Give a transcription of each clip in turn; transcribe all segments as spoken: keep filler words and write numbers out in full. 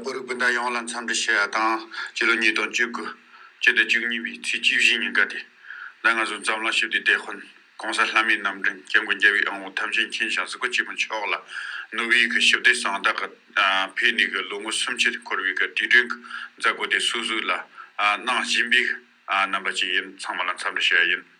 བོད་རིགས་སྤུན་ཟླ་ཡོངས་ལ་འཚམས་འདྲི་ཞུ་ཡ་དང་། སྤྱི་ལོ་ཉིས་སྟོང་བཅུ་དགུ་ཕྱི་ཟླ་བཅུ་གཉིས་པའི་ཚེས་བཅུ་བཞི་ཉིན་ག་དེ། ད་ང་ཚོ་འཛམ་གླིང་ཞི་བདེའི་དེད་དཔོན་༸གོང་ས་ལྷ་མིའི་རྣམ་འདྲེན་༸སྐྱབས་མགོན་རྒྱལ་བའི་དབང་པོ་ཐམས་ཅད་མཁྱེན་ཞིང་གཟིགས་པ་སྐྱེས་བུ་མཆོག་ལ་ནོར་བུའི་གི་ཞི་བདེ་གསང་བདག་གི་ཕེབས་ནས་གི་ལོ་ངོ་སུམ་ཅུ་འཁོར་བའི་གི་དུས་དྲན་གི་མཛད་སྒོ་དེ་སོ་སོ་ལ་གནང་བཞིན་པའི་རྣམ་པ་ཅིག་ཡིན། ཚང་མ་ལ་འཚམས་འདྲི་ཞུ་ཡ་ཡིན།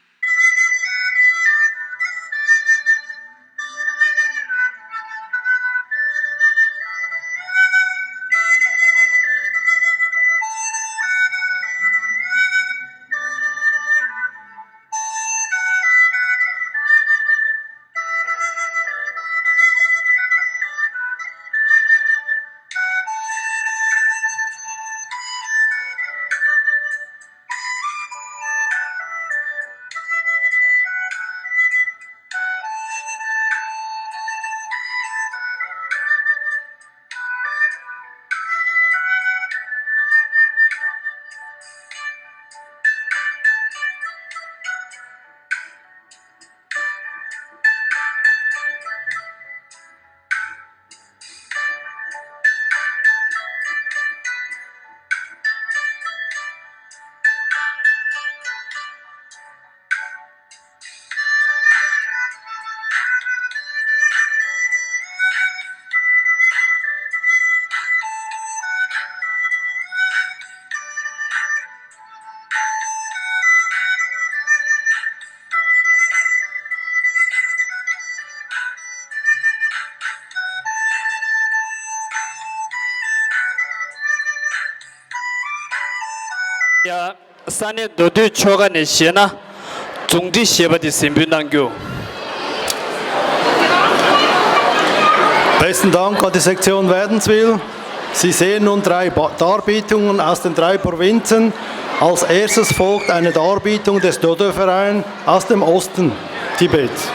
ཡ། ས་གནས་མདོ་སྟོད་ཆོལ་ཁ་ནས་བཞེས་ན། རྫོང་སྒྲིག་ཞེས་པ་དེ་གཟིགས་འབུལ་གནང་རྒྱུ། Besten Dank an die Sektion Wädenswil. Sie sehen nun drei Ba-, Darbietungen aus den drei Provinzen. Als erstes folgt eine Darbietung des Dodo-Verein aus dem Osten Tibets.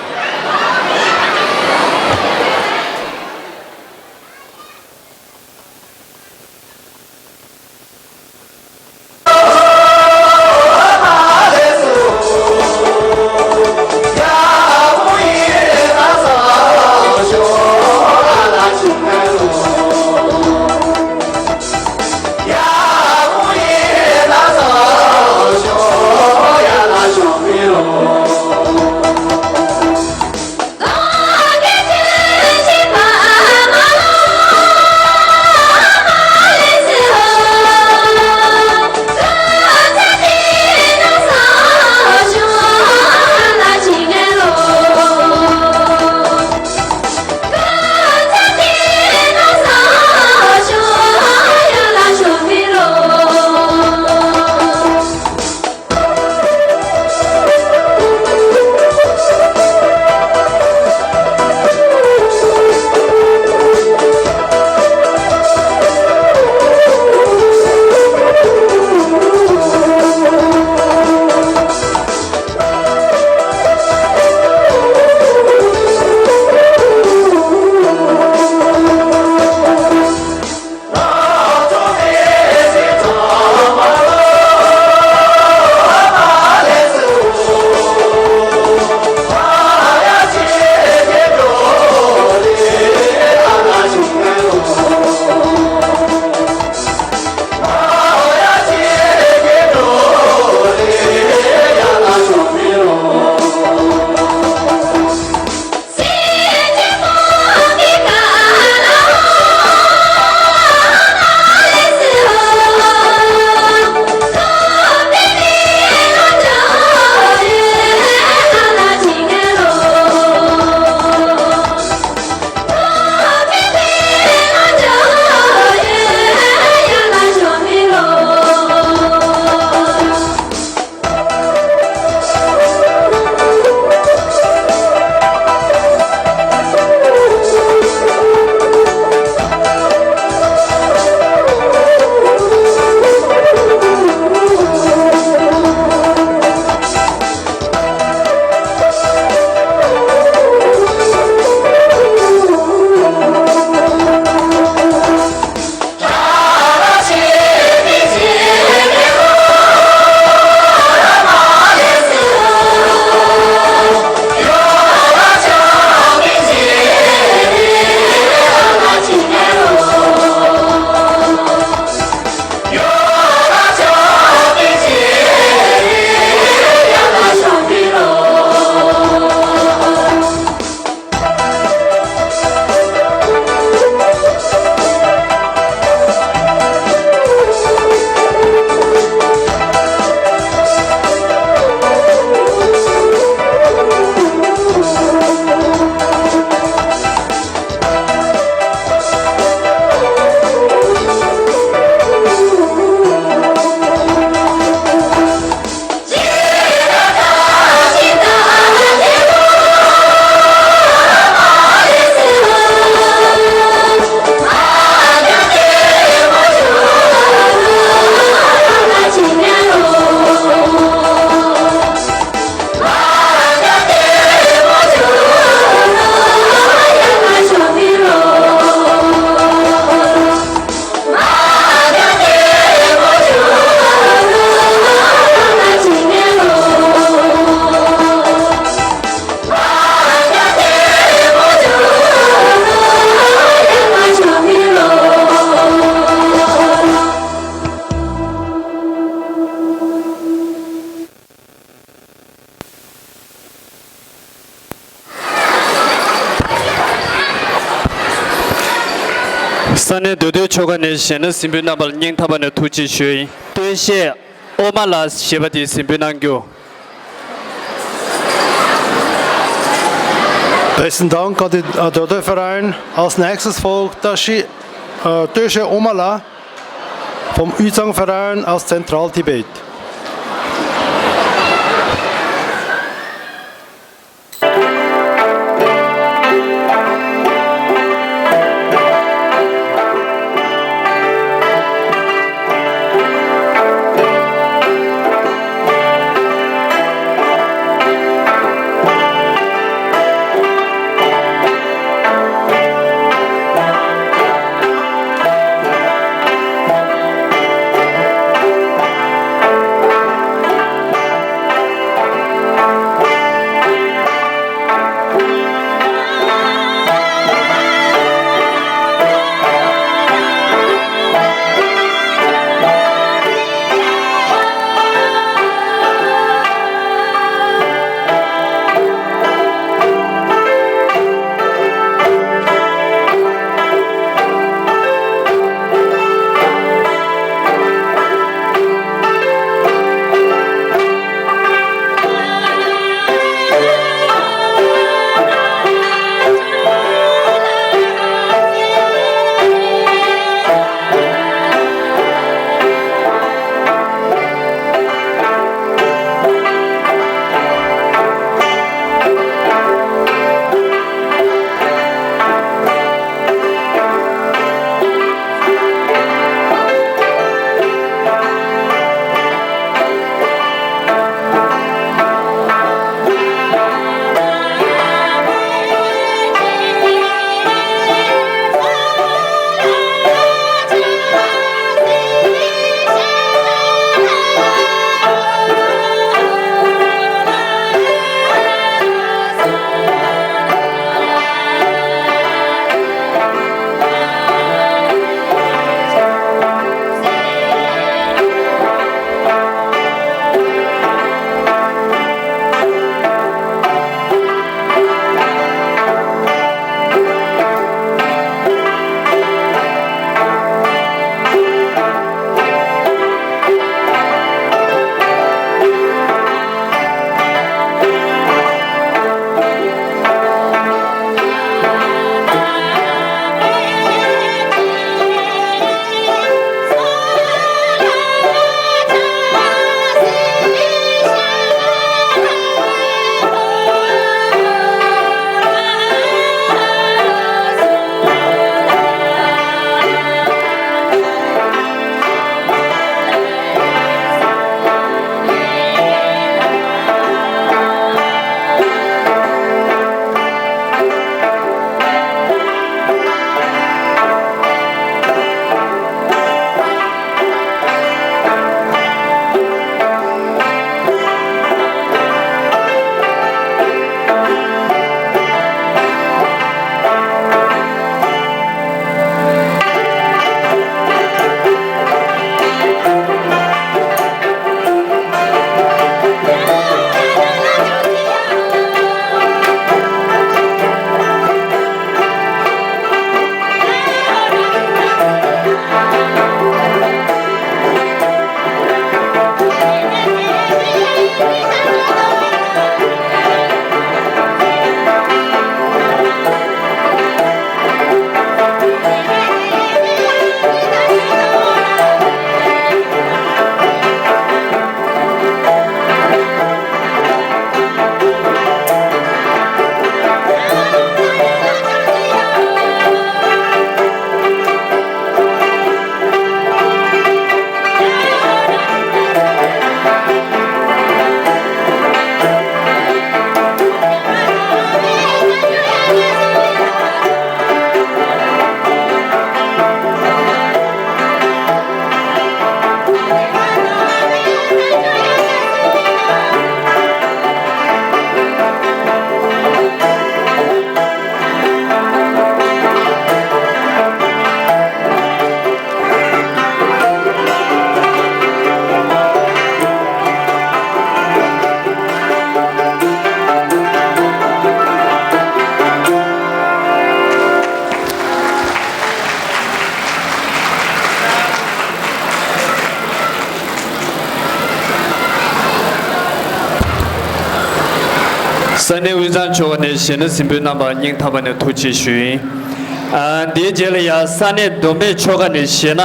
ས་གནས་མདོ་སྟོད་ཆོལ་ཁ་ནས་བཞེངས་ན་གཟིགས་འབུལ་གནང་བར་སྙིང་ཐག་པ་ནས་ཐུགས་རྗེ་ཞུ་ཡི། སྟོད་གཞས་ཨོ་མ་ལ་ཞེས་པ་དེ་གཟིགས་འབུལ་གནང་རྒྱུ། Besten Dank an den äh, Dörder Verein. Als nächstes folgt das Schi äh, Dösche Omala vom Üzang Verein aus Zentraltibet. ས་གནས་དབུས་གཙང་ཆོལ་ཁ་ནས་གཞས་སྣ་གཟིགས་འབུལ་གནང་བར་སྙིང་ཐག་པ་ནས་ཐུགས་རྗེ་ཆེ་ཞུ་ཡིན། ཨ། དེའི་རྗེས་ལ་ཡང་ས་གནས་མདོ་སྨད་ཆོལ་ཁ་ནས་གཞས་སྣ་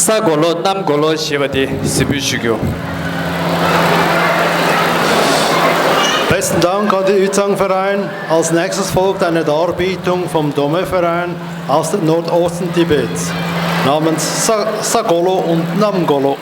ས་གོ་ལོ་གནམ་གོ་ལོ་ཞེས་པ་དེ་གཟིགས་འབུལ་ཞུ་རྒྱུ། Besten Dank an die Uzang-Verein. Als nächstes folgt eine Darbietung vom Dome-Verein aus dem Nordosten Tibets namens Sa-, Sagolo und Namgolo.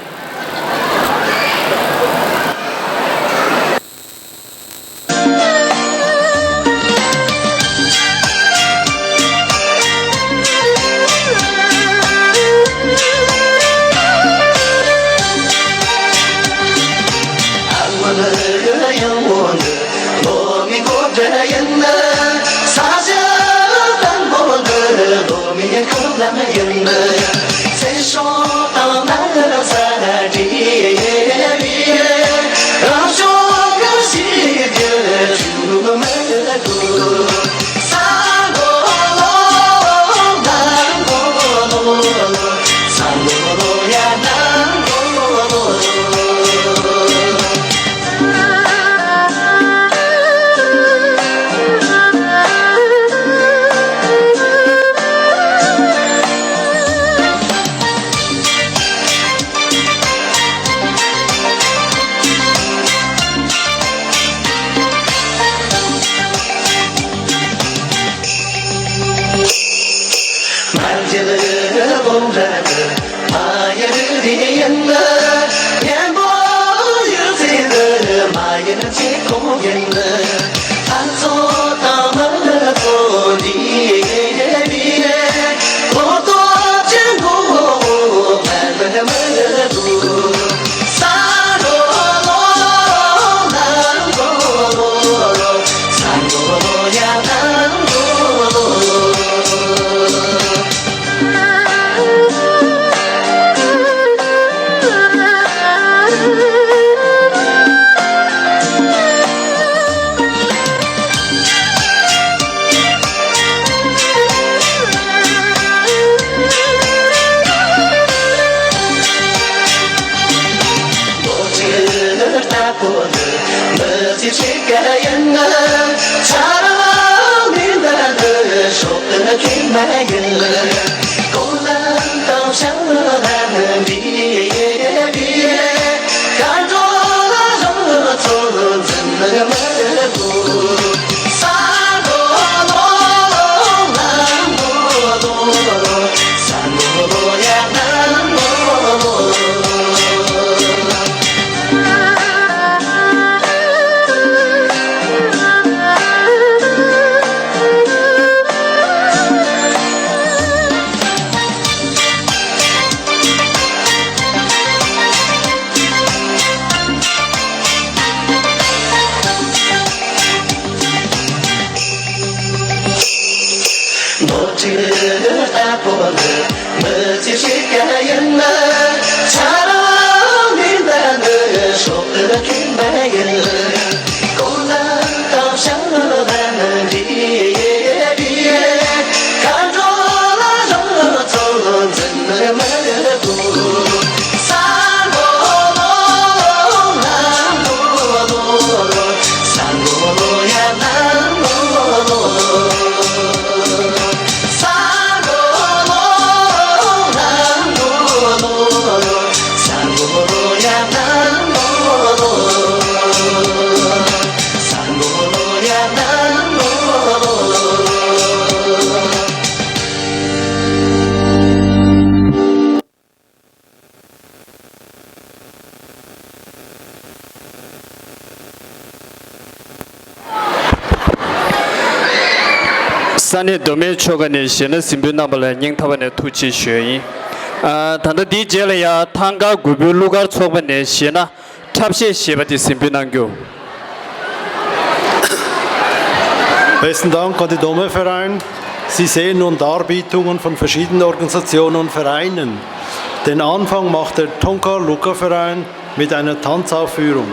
ས་གནས་མདོ་སྨད་ཆོལ་ཁ་ནས་གཞས་སྣ་གཟིགས་འབུལ་གནང་བ་ལ་སྙིང་ཐག་པ་ནས་ཐུགས་རྗེ་ཆེ་ཞུ་ཡ་ཡིན། ཨ། ད་ལྟ་འདིའི་རྗེས་ལ་ཡང་ཐང་དཀར་གུས་པའི་གླུ་གར་ཚོགས་པ་ནས་གཞས་སྣ་འཁྲབ་གཞས་ཞེས་པ་དེ་གཟིགས་འབུལ་གནང་རྒྱུ། Besten Dank an die Dome-Verein. Sie sehen nun Darbietungen von verschiedenen Organisationen und Vereinen. Den Anfang macht der Tonka Luka Verein mit einer Tanzaufführung.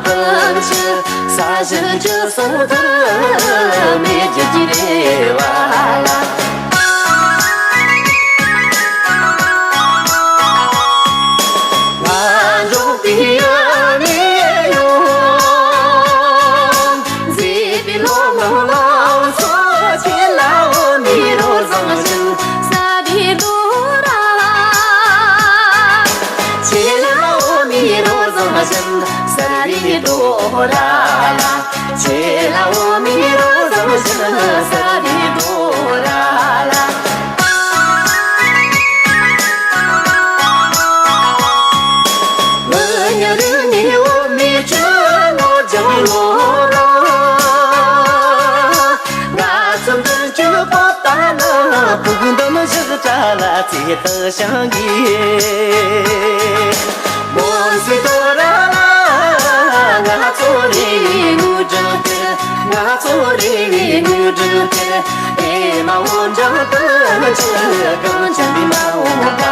ཕྱི་ས་གཞི་བཅུ་གསུམ་ཁུར་མི་བརྒྱུད་ཀྱི་རེ་བ་ལ། ང་འབྱུང་པའི་ཡུལ་ནས་ཡོང་། མཛེས་པའི་ལོ་མང་ལ་འཚོ། ཁྱེད་ལ་འོ་མའི་རོ་བཟང་བཞིན་ས་རི་རྡོ་ར་ལ། ཁྱེད་ལ་འོ་མའི་རོ་བཟང་བཞིན་ས་རི་རྡོ་ར་ལ། ཁྱེད་ལ་འོ་མའི་རོ་བཟང་བཞིན་ས་རི་རྡོ་ར་ལ། མི་ཉག་རིག་ནས་འོ་མའི་ཆུ་ནོར་ལྗང་ལོ་ར། ང་ཚོ་འདི་ཆུ་པོ་ལྟ་ན་ཕུག་འདུན་བཞི་གྲྭ་ལ་རྩེ་ཐང་ཤང་གི། མོན་སྲིད་རྡོ་ར་ལ། ང་ཚོ་རེ་བའི་དངོས་གྲུབ་དེར། ང་ཚོ་རེ་བའི་དངོས་གྲུབ་དེར། ཨེ་མ་འོ་འབྲང་དུ་ཆུ་གང་ཆེན་པོའི་མ་འོངས་པ།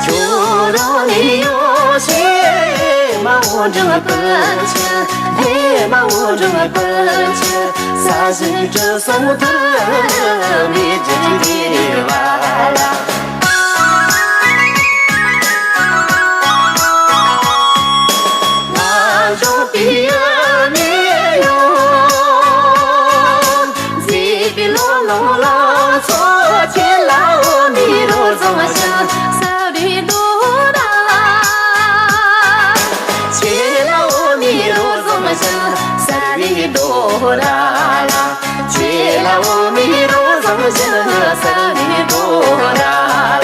ཁྱོད་རང་ནི་ཡོད་ཤེས་མ་འོ་འབྲང་དུ་ཆུ། ཨེ་མ་འོ་འབྲང་དུ་ཆུ། ས་གཞི་བཅུ་གསུམ་ཁུར་མི་བརྒྱུད་ཀྱི་རེ་བ་ལ། ང་འབྱུང་པའི་ཡུལ་ནས་ཡོང་། མཛེས་པའི་ལོ་ལོ་ལ་འཚོ། ཁྱེད་ལ་འོ་མའི་རོ་བཟང་བཞིན་ས་རི་རྡོ་ར་ལ། ཁྱེད་ལ་འོ་མའི་རོ་བཟང་བཞིན་ས་རི་རྡོ་ར་ལ། ཁྱེད་ལ་འོ་མའི་རོ་བཟང་བཞིན་ས་རི་རྡོ་ར་ལ།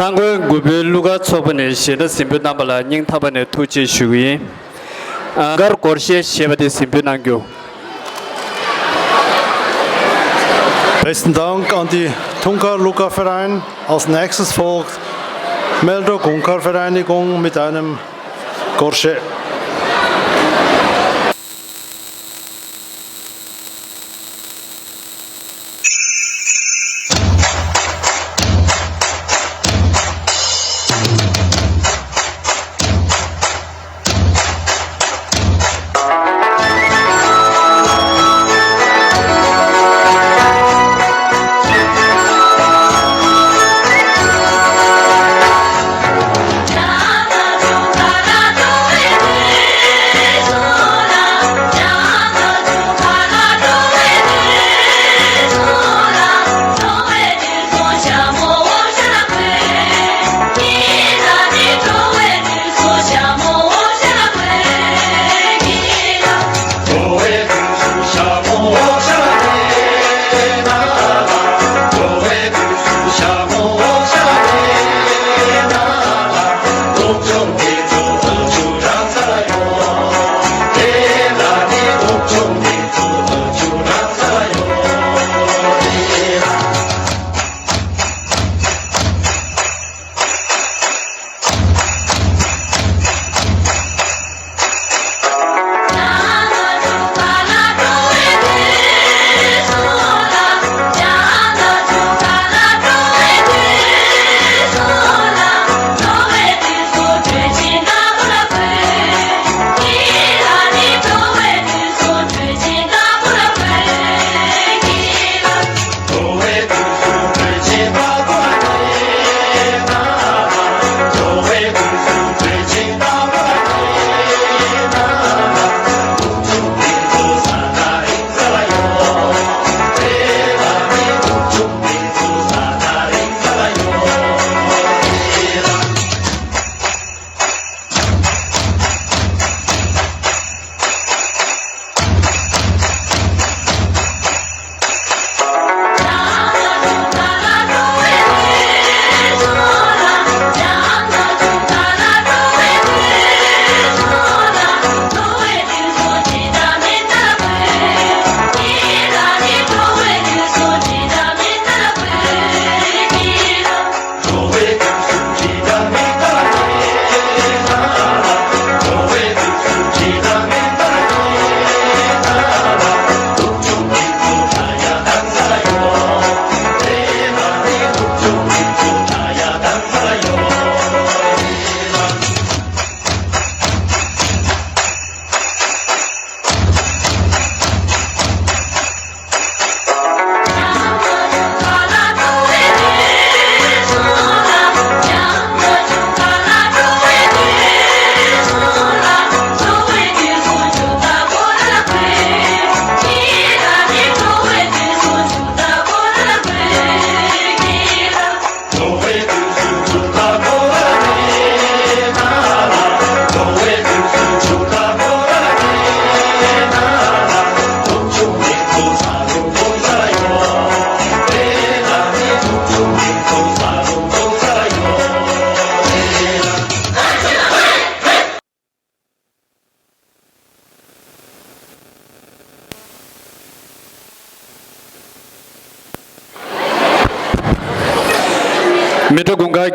མཐའ་འཁོར་དགུ་པའི་གླུ་གར་ཚོགས་པ་ནས་གཞས་སྒྲ་གཟིགས་འབུལ་གནང་པ་ལ་སྙིང་ཐག་པ་ནས་ཐུགས་རྗེ་ཆེ་ཞུ་གི་ཡིན། ཨ། གར་སྒོར་གཞས་ཞེས་པ་དེ་གཟིགས་འབུལ་གནང་རྒྱུ། Besten Dank an die Thungkar Luca Verein. Als nächstes folgt Meldro Gungkar Vereinigung mit einem Gorsche.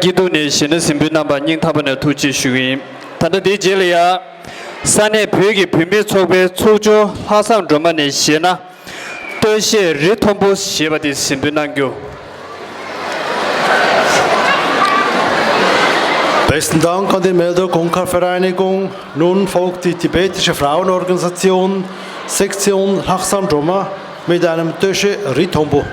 སྐྱིད་སྡུག་ནས་གཞས་སྣ་གཟིགས་འབུལ་གནང་བར་སྙིང་ཐག་པ་ནས་ཐུགས་རྗེ་ཆེ་ཞུ་གི་ཡིན། ད་ལྟ་དེའི་རྗེས་ལ་ཡ། ས་གནས་བོད་ཀྱི་བུད་མེད་ཚོགས་པའི་ཚོགས་གཙོ་ལྷག་བསམ་སྒྲོལ་མ་ནས་གཞས་སྣ། སྟོད་གཞས་རི་མཐོན་པོ་ཞེས་པ་དེ་གཟིགས་འབུལ་གནང་རྒྱུ། Besten Dank an die Mälder Konka Vereinigung. Nun folgt die tibetische Frauenorganisation Sektion Lhaksam Droma mit einem Tösche Ritombo.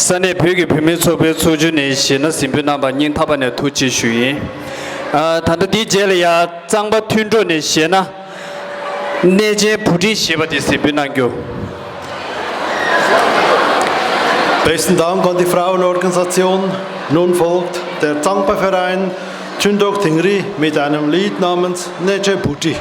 ས་གནས་བོད་ཀྱི་བུད་མེད་ཚོགས་པའི་ཚོགས་ཆུང་ནས་གཞས་སྣ་གཟིགས་འབུལ་གནང་བར་སྙིང་ཐག་པ་ནས་ཐུགས་རྗེ་ཞུ་ཡིན། ཨ། ད་ལྟ་འདིའི་རྗེས་ལ་ཡ་གཙང་པ་མཐུན་གྲོགས་ནས་གཞས་སྣ་གནས་ཆེན་བུ་ཁྲིད་ཞེས་པ་དེ་གཟིགས་འབུལ་གནང་རྒྱུ། Besten Dank an die Frauenorganisation. Nun folgt der Zangpa-Verein Tündok Tingri mit einem Lied namens Neche Buti.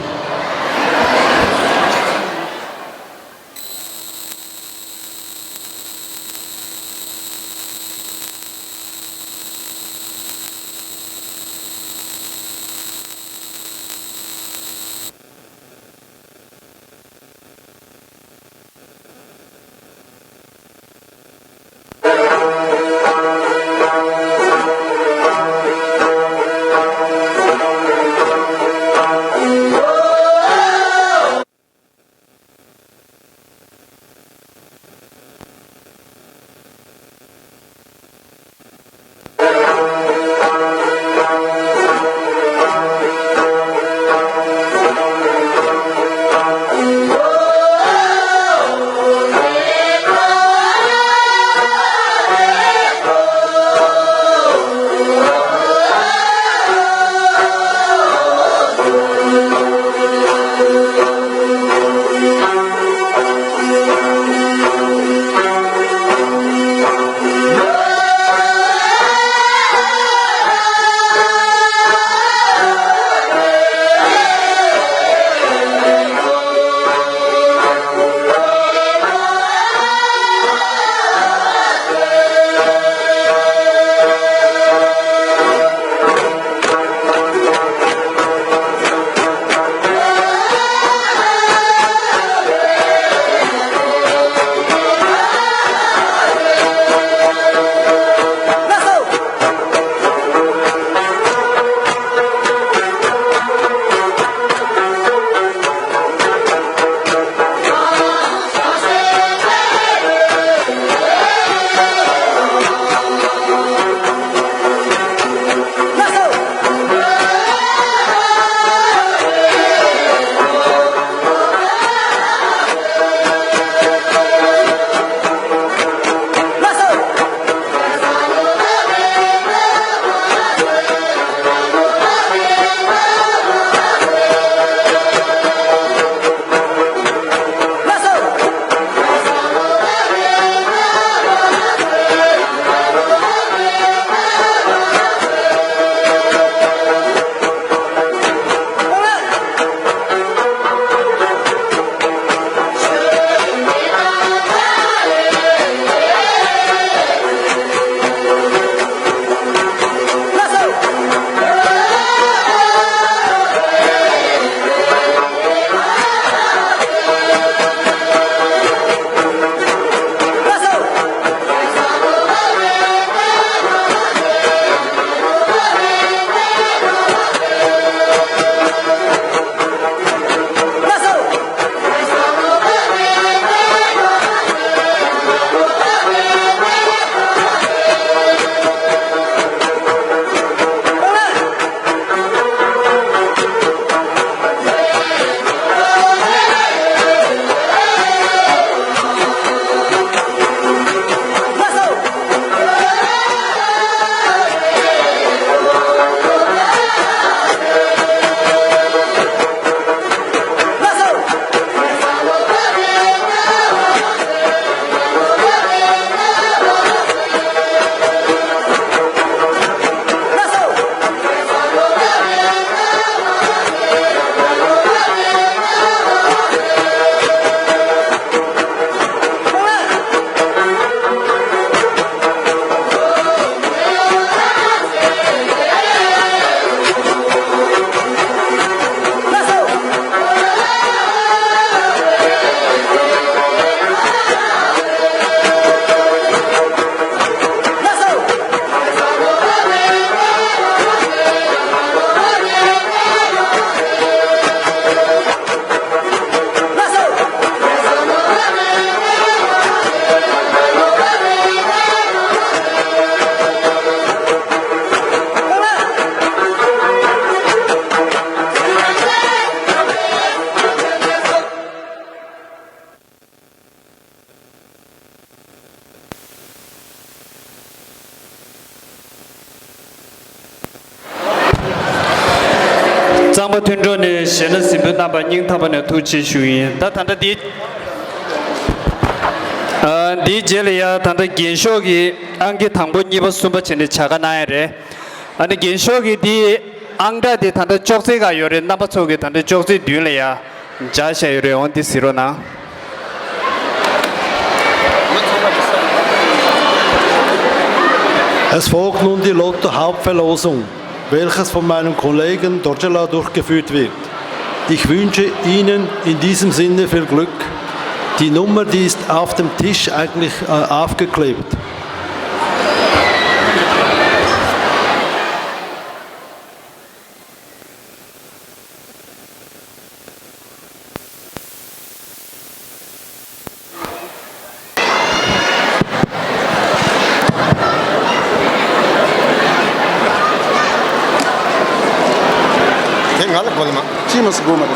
མཐུན་གྲོགས་ནས་གཞས་སྣ་གཟིགས་འབུལ་གནང་བར་སྙིང་ཐག་པ་ནས་ཐུགས་རྗེ་ཆེ་ཞུ་ཡིན། ད་ད་ལྟ་འདི། ཨ། འདིའི་རྗེས་ལ་ཡ་ད་ལྟ་རྒྱན་ཤོག་གི་ཨང་ཀི་དང་པོ་གཉིས་པ་གསུམ་པ་བྱས་ནས་བྱ་དགའ་གནང་ཡ་རེད། ཨ་ནི་རྒྱན་ཤོག་གི་འདི་ཨང་གྲངས་དེ་ད་ལྟ་ཅོག་ཙེ་ག་ཡོད་རེད། རྣམ་པ་ཚོ་གི་ད་ལྟ་ཅོག་ཙེ་མདུན་ལ་ཡ་སྦྱར་བཞག་ཡོད་རེད། འོ་འདི་གཟིགས་རོགས་གནང་། Es folgt nun die Lotto-Hauptverlosung, welches von meinem Kollegen Dorjala durchgeführt wird. Ich wünsche Ihnen in diesem Sinne viel Glück. Die Nummer, die ist auf dem Tisch eigentlich, äh, aufgeklebt. དེ་ང་ལ་གོ་ལ་མ། ཅི་མ་སི་གོ་མ་རེད།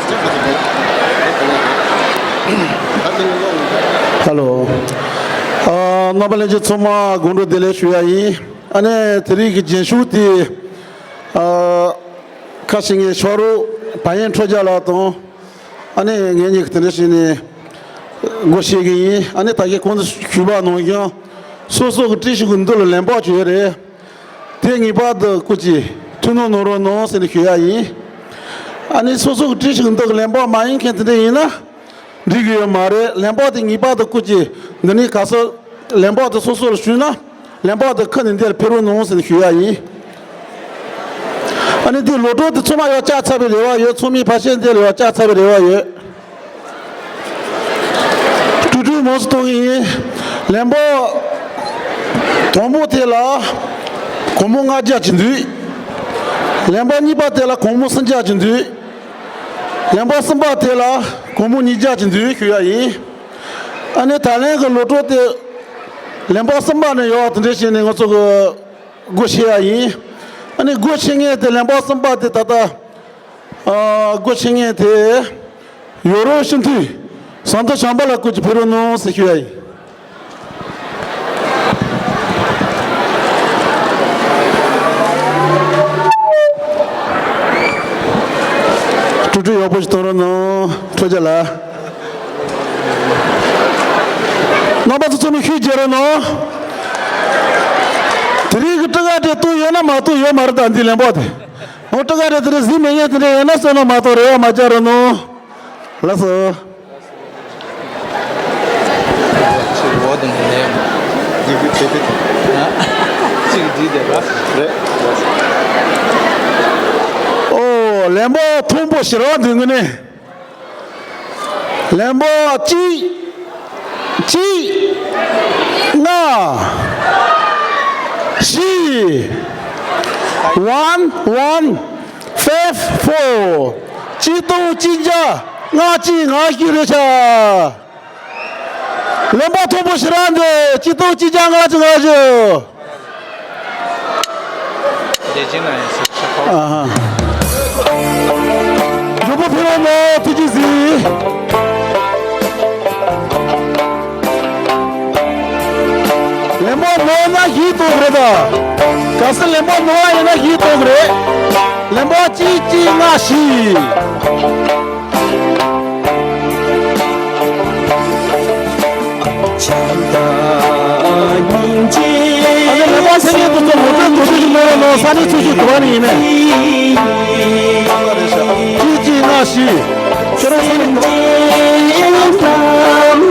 ཧ་ལོ། ཨ། རྣམ་པ་ལྷན་རྒྱས་ཚང་མ་དགོང་དྲོ་བདེ་ལེགས་ཞུ་ཡ་ཡིན། ཨ་ནི་དེ་རིང་གི་རྒྱན་ཤོག་དེ། ཨ། ཁ་ཤས་ངའི་ཕྱག་རོགས་བ་ཡན་ཁྲོ་རྒྱལ་ལགས་དང་། ཨ་ནི་ངེད་གཉིས་ཀྱིས་དེ་འདྲ་བྱས་ནས་སྒོ་ཕྱེ་གི་ཡིན། ཨ་ནི་ད་གིན་གོང་དུ་ཞུས་པ་ནང་བཞིན་སོ་སོ་གི་བཀྲ་ཤིས་ཀྱི་མདུན་ལ་ལན་འབོག་བྱས་ཡོད་རེད། དེ་ངེས་པར་དུ་སྐུ་མཁྱེན་ཐུགས་སྣང་གནང་རོགས་གནང་ཟེར་ནས་ཞུ་ཡ་ཡིན། ཨ་ནི་སོ་སོ་གི་བཀྲ་ཤིས་ཀྱི་མདུན་གྱི་ལན་འབོག་མ་ཡིན་མཁན་དེ་འདྲ་ཡིན་ན། འགྲིག་གི་ཡོད་མ་རེད། ལན་འབོག་དེ་ངེས་པར་དུ་སྐུ་མཁྱེན་འདི་ནས་ག་ས་ལན་འབོག་དེ་སོ་སོ་ལ་ཞུས་ན་ལན་འབོག་དེ་ཁ་ནས་འདིར་ཕེབས་རོགས་གནང་ཟེར་ནས་ཞུ་ཡ་ཡིན། ཨ་ནི་འདི་ལོ་ཏོག་དེ་ཚང་མ་ཡར་བཅར་ཚར་བའི་རེ་བ་ཡོད། ཚང་མའི་ཕ་ཤན་འདི་ལ་ཡར་བཅར་ཚར་བའི་རེ་བ་ཡོད། ཀྲུ་ཀྲུ་མོ་སུ་གཏོང་གི་ཡིན། ལན་འབོག་དང་པོ་དེ་ལ་སྒོར་མོ་ལྔ་བརྒྱ་ཅིག་འདུག་ལན་འབོག་གཉིས་པ་དེ་ལ་སྒོར་མོ་སུམ་བརྒྱ་ཅིག་འདུག་ལན་འབོག་གསུམ་པ་དེ་ལ་སྒོར་མོ་ཉིས་བརྒྱ་ཅིག་འདུག་ཞུ་ཡ་ཡིན། ཨ་ནི་ད་ལན་གྱི་ལོ་ཏོག་དེ་ལན་འབོག་གསུམ་པ་ནས་ཡོང་བ་དེ་འདྲ་བྱས་ནས་ང་ཚོ་གི་སྒོ་ཕྱེ་ཡ་ཡིན། ཨ་ནི་སྒོ་ཕྱེ་མཁན་དེ་ལན་འབོག་གསུམ་པ་དེ་ད་ལྟ་ཨ་སྒོ་ཕྱེ་མཁན་དེ་ཡོ་རོབ་སྤྱི་འཐུས་ཟམ་གདོང་བྱམས་པ་ལགས་སྐུ་མཁྱེན་ཕེབས་རོགས་གནང་ཟེར་ཞུ་ཡ་ཡིན། ཀྲུ་ཀྲུ་ཡག་པོ་ཞིག་གཏོང་རོགས་གནང་། ཁྲོ་རྒྱལ་ལགས། རྣམ་པ་ཚོ་ཚང་མས་ཤུགས་རྒྱག་རོགས་གནང་། དེ་རིང་གི་སྤྲི་དཀར་དེ་གཏོང་ཡོད་ན་མ་གཏོང་ཡོད་མ་རེད། ད་འདི་ལན་འབོག་དེ་འོ་སྤྲི་དཀར་དེ་དེ་རིང་གཟིགས་མེད་མཁན་དེ་འདྲ་ཡོད་ན་བསོད་ནམས་མ་གཏོང་རེ་བ་མ་རྒྱག་རོགས་གནང་། ལགས་སོ། ཨོ་ལན་འབོག་མཐོན་པོ་ཞེ་དྲག་འདུག་ངོས་ནས། ལན་འབོག་གཅིག་གཅིག་ལྔ་བཞི། One one five four། གཅིག་སྟོང་གཅིག་བརྒྱ་ལྔ་བཅུ་ང་བཞི་རེད་ཤག་ལན་འབོག་མཐོན་པོ་ཞེ་དྲག་འདུག་གཅིག་སྟོང་གཅིག་བརྒྱ་ལྔ་བཅུ་ང་བཞི། ཨ་ཧ། མགྱོགས་པོ་ཕེབས་རོགས་གནང་། ཐུགས་རྗེ་གཟིགས། ལན་འབོག་ནོར་ན་བཞི་གཏོང་གི་རེད་ད། གལ་སྲིད་ལན་འབོག་ནོར་བ་ཡིན་ན་བཞི་གཏོང་གི་རེད། ལན་འབོག་གཅིག་གཅིག་ལྔ་བཞི། ཨ་ནི་ལས་ཀ་ཚན་རིག་དུ་ཚོ་ངོ་སྤྲོད་མདོར་བསྡུས་ཤིག་གནང་རོགས་གནང་། ས་གནས་འཚོ་བཞུགས་དུ་བ་ནས་ཡིན་ནས། གཅིག་གཅིག་ལྔ་བཞི། ཁྱེད་རང་ས་གནས་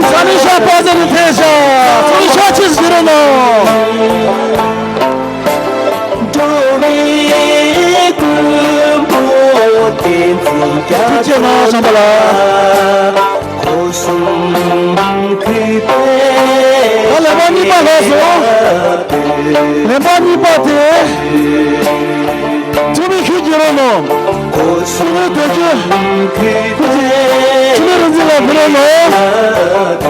ས་གནས་ཤག་པ་ས་ནས་ཕེབས་ཤག་ཚོ་ཤག་ཆེ་ཟེར་རོགས་གནང་། འགྲོ་བའི་ཀུན་པོ་བསྟན་འཛིན་རྒྱ་མཚོ་ལ། ཐུགས་རྗེ་གནང་བསམ་པ་ལ། ད་ལན་འབོག་གཉིས་པ་ལྷག་སོང་། ལན་འབོག་གཉིས་པ་དེ། ཚང་མས་ཤུགས་རྒྱག་རོགས་གནང་། ཚང་མས་དོན་གཅོད། ཚང་མས་རང་འཛིན་ལ་ཕུལ་རོགས་གནང་།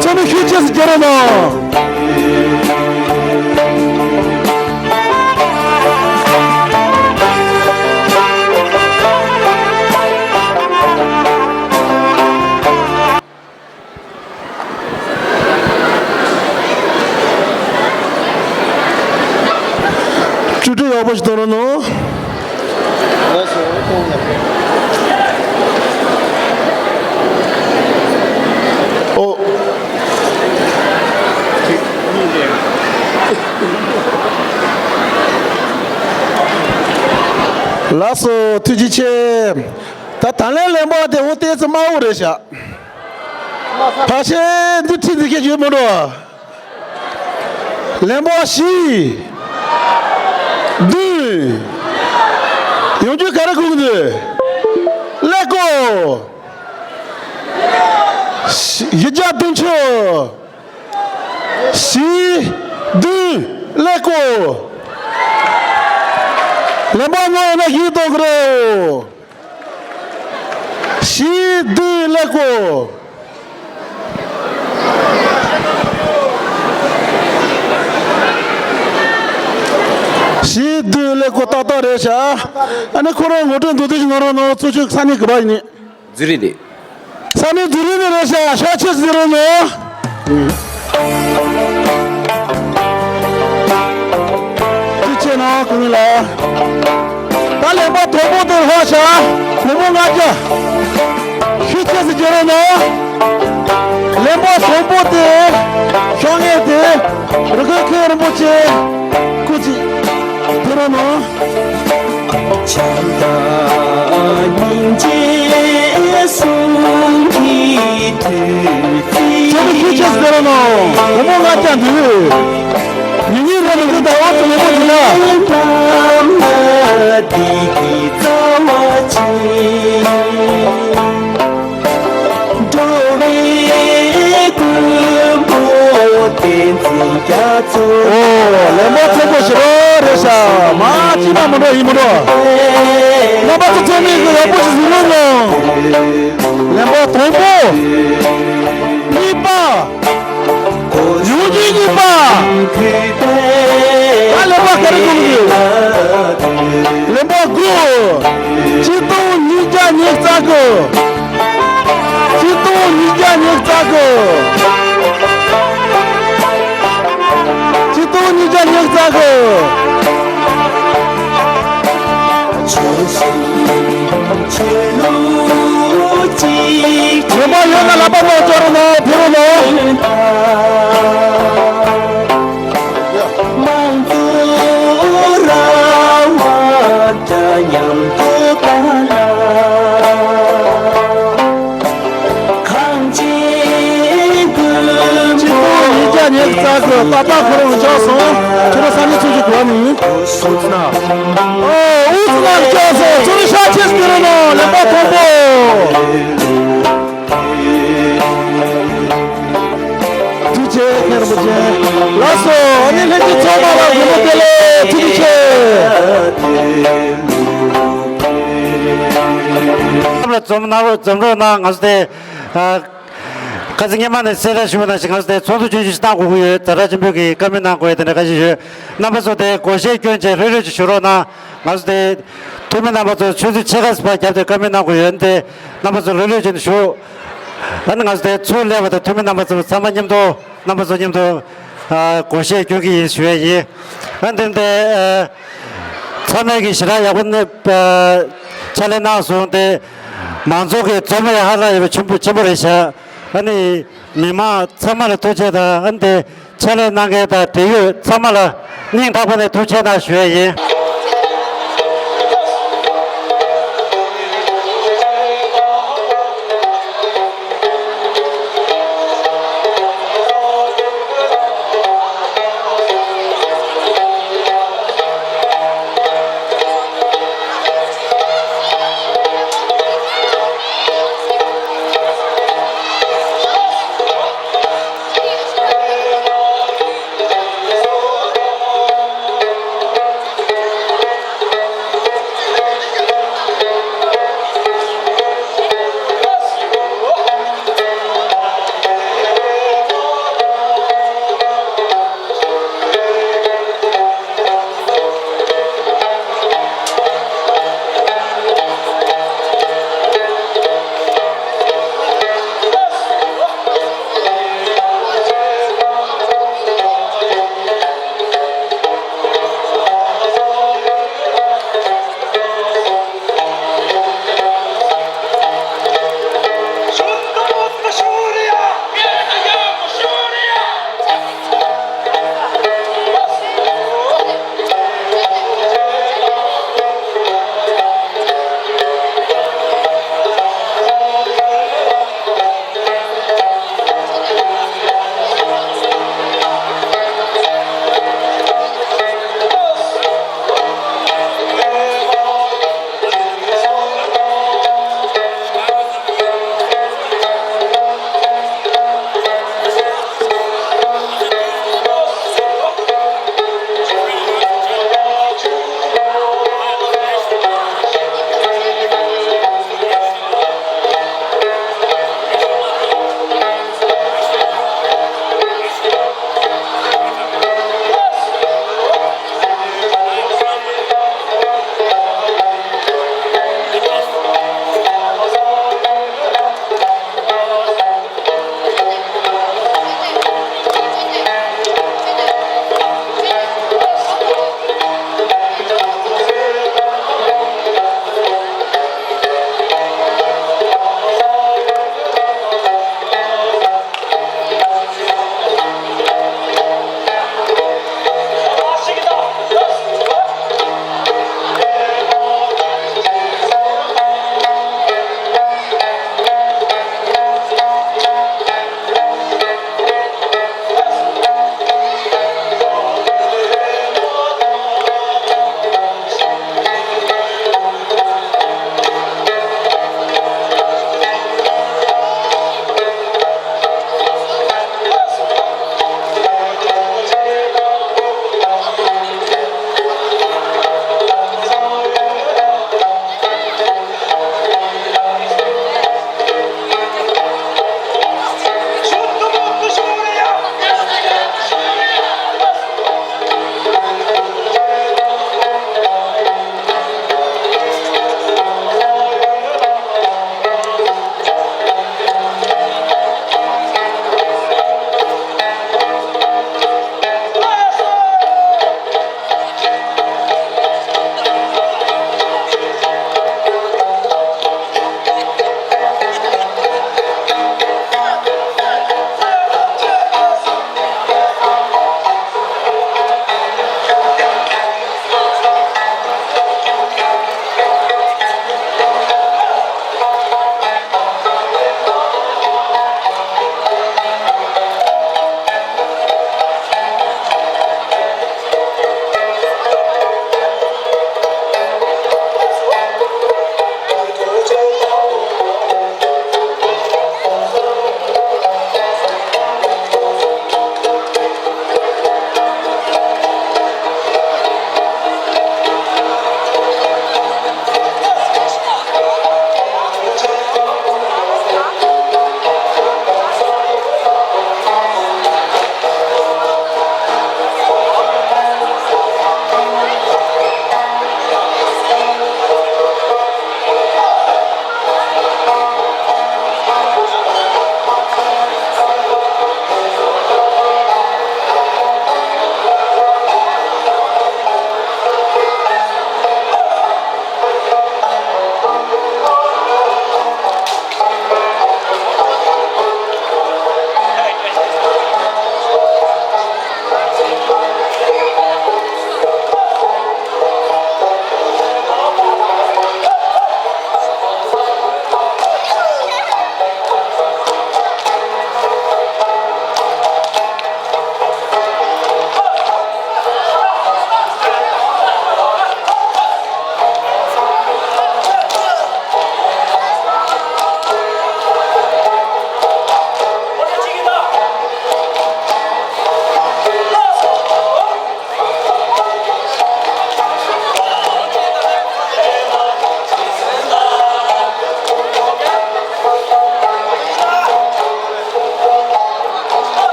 ཚང་མས་ཤུགས་ཆེ་ཙམ་རྒྱག་རོགས་གནང་། ཅུ་ཀྲི་ཡག་པོ་ཞིག་གཏོང་རོགས་གནང་། ལགས་སོ། ཐུགས་རྗེ་ཆེ། ད་ད་ལན་ལན་པ་དེ་འོ་ཏོག་ཙམ་དམའ་བོ་རེད་ཤག་ཕལ་ཆེར་འདི་ཁྲིད་འདི་ཁྱེད་ཡོད་མ་འགྲོ། ལན་པ་བཞི། བདུན། ཡོང་རྒྱུ་ག་རེ་དགོས་ཀྱི་འདུག་ཀླད་ཀོར། བཞི་བརྒྱ་བདུན་ཅུ། བཞི། བདུན། ཀླད་ཀོར། ལན་པ་ལྔ་ཡོད་ན་བཞི་གཏོང་གི་རེད། བཞི། བདུན། ཀླད་ཀོར། བཞི། བདུན། ཀླད་ཀོར་ཏག་ཏག་རེད་ཤག་ཨ་ནི་ཁོ་རང་ངོ་སྤྲོད་མདོར་བསྡུས་ཤིག་གནང་རོགས་གནང་། ཚོགས་ཆུང་ས་གནས་ག་པར་ཡིན། ཛུ་རིག་རེད། ས་གནས་ཛུ་རིག་ནས་རེད་ཤག་ཤ་ཆེ་ཟེར་རོགས་གནང་། ཅི་བྱས་ན་ཁོང་ལ། ད་ལན་པ་དང་པོ་དེ་ལྷག་ཤག་སྒོར་མོ་ལྔ་བརྒྱ། ཤུགས་ཆེ་ཙམ་རྒྱག་རོགས་གནང་། ལན་པ་དང་པོ་དེ་ཤོག་ངེས་དེ་རི་ཁོད་མཁན་རིན་པོ་ཆེ་སྐུ་མཁྱེན་ཕེབས་རོགས་གནང་། བྱམས་དང་སྙིང་རྗེ་གསུམ་གྱི་མཐུ་རྩལ། ཁྱེད་ཀྱིས་ཤུགས་ཆེ་ཙམ་རྒྱག་རོགས་གནང་། སྒོར་མོ་ལྔ་བརྒྱ་འདུག་ཉིན་གཉིས་རེ་ལ་འདི་ལྟ་བ་ཙམ་མང་པོ་འདུག་ན། འགྲོ་བའི་མགོན་པོ་བསྟན་འཛིན་རྒྱ་མཚོ། ཨོ། ལན་པ་དང་པོ་ཞེ་པོ་རེད་ཤག་མ་ཅི་མ་མི་འགྲོ་ཡིན་མི་འགྲོ། རྣམ་པ་ཚོ་ཚང་མས་ཀྱི་ཡག་པོ་ཞིག་གཟིགས་རོགས་གནང་། ལན་པ་དང་པོ། གཉིས་པ། ཡོང་རྒྱུ་གཉིས་པ། ད་ལན་པ་ག་རེ་དགོས་ཀྱི། ལན་པ་དགུ། ཆིག་སྟོང་ཉིས་བརྒྱ་ཉི་ཤུ་རྩ་དགུ། ཆིག་སྟོང་ཉིས་བརྒྱ་ཉི་ཤུ་རྩ་དགུ། ཆིག་སྟོང་ཉིས་བརྒྱ་ཉི་ཤུ་རྩ་དགུ། ཆོས་སྲིད་ཆོས་ལུགས་གཅིག། ཉི་མ་ཡོད་ན་ལག་པ་མར་སྤྲད་རོགས་གནང་། ཕེབས་རོགས་གནང་། མང་གཙོ་ར་བ་འདྲ་མཉམ་དུ་བལྟ་ན། གངས་ཅན་མགོན་པོ། ཆིག་སྟོང་ཉིས་བརྒྱ་ཉི་ཤུ་རྩ་དགུ། ཏག་ཏག་ཁོ་རང་བཞག་སོང་། ཁྱོད་རང་ས་གནས་ཚོགས་ཀྱི་གོ་ནི། ཨོ་ཙི་ན། ཨོ་ཙི་ན་བཞག་སོང་། ཚོགས་རིགས་ཤ་ཆེ་ཟེར་རོགས་གནང་། ལན་པ་དང་པོ། ཐུགས་རྗེ་ཆེ། མཁན་རིན་པོ་ཆེ། ལགས་སོ། ཨ་ནི་ལྷན་རྒྱས་ཚང་མ་ལ་དགོང་མོ་བདེ་ལེགས། ཐུགས་རྗེ་ཆེ། ལ་འཛོམས་ན་འཛོམས་རོགས་གནང་། ང་ཚོ་དེ། ཨ། ཁ་སང་སྔོན་མ་ནས་གསལ་བསྒྲགས་ཞུས་པ་ནང་བཞིན་ང་ཚོ་དེ་ཚོགས་འདུ་ཆུང་ཆུང་ཞིག་གནང་དགོས་ཀྱི་ཡོད། ཛ་དྲག་ཆེན་པོས་ཀྱི་བཀའ་མོལ་གནང་དགོས་ཡོད། དེ་འདྲ་བཀའ་ཆད་ཡོད། རྣམ་པ་ཚོ་དེ་བགོ་བཤའ་སྐྱོན་བྱས་ལྷོད་ལྷོད་ཅིག་བཞུགས་རོགས་གནང་། ང་ཚོ་དེ་འཐུས་མི་རྣམ་པ་ཚོ་ཆུ་ཚོད་ཕྱེད་ཀ་ཙམ་བརྒྱབ་སྟེ་བཀའ་མོལ་གནང་དགོས་ཡོད། འདི་རྣམ་པ་ཚོ་ལྷོད་ལྷོད་བྱས་ནས་བཞུགས། ཨ་ནི་ང་ཚོ་དེ་ཚུར་སླེབས་པ་དང་འཐུས་མི་རྣམ་པ་ཚོ་ཚང་མ་མཉམ་དུ་རྣམ་པ་ཚོ་མཉམ་དུ་ཨ་བགོ་བཤའ་སྐྱོན་གྱི་ཡིན་ཞུ་ཡ་ཡིན། ཨ་འདི་འདི་ཨ་ཚང་མས་ཀྱི་ཞེ་དྲག་ཡག་པོ་ནས་ཨ་ཕྱག་ལས་གནང་སོང་། དེ་མང་ཚོགས་ཀྱི་འཛོམས་ཡ་ཧ་ལས་ཡོད་པ་ཆེན་པོ་ཆེན་པོ་རེད་ཤག་ཨ་ནི་མི་མང་ཚང་མ་ལ་ཐུགས་རྗེ་ཆེ་དང་། ཨ་ནི་དེ་ཕྱག་ལས་གནང་མཁན་དང་འབྲེལ་ཡོད་ཚང་མ་ལ་སྙིང་ཐག་པ་ནས་ཐུགས་རྗེ་ཆེ་གནང་ཞུ་ཡ་ཡིན།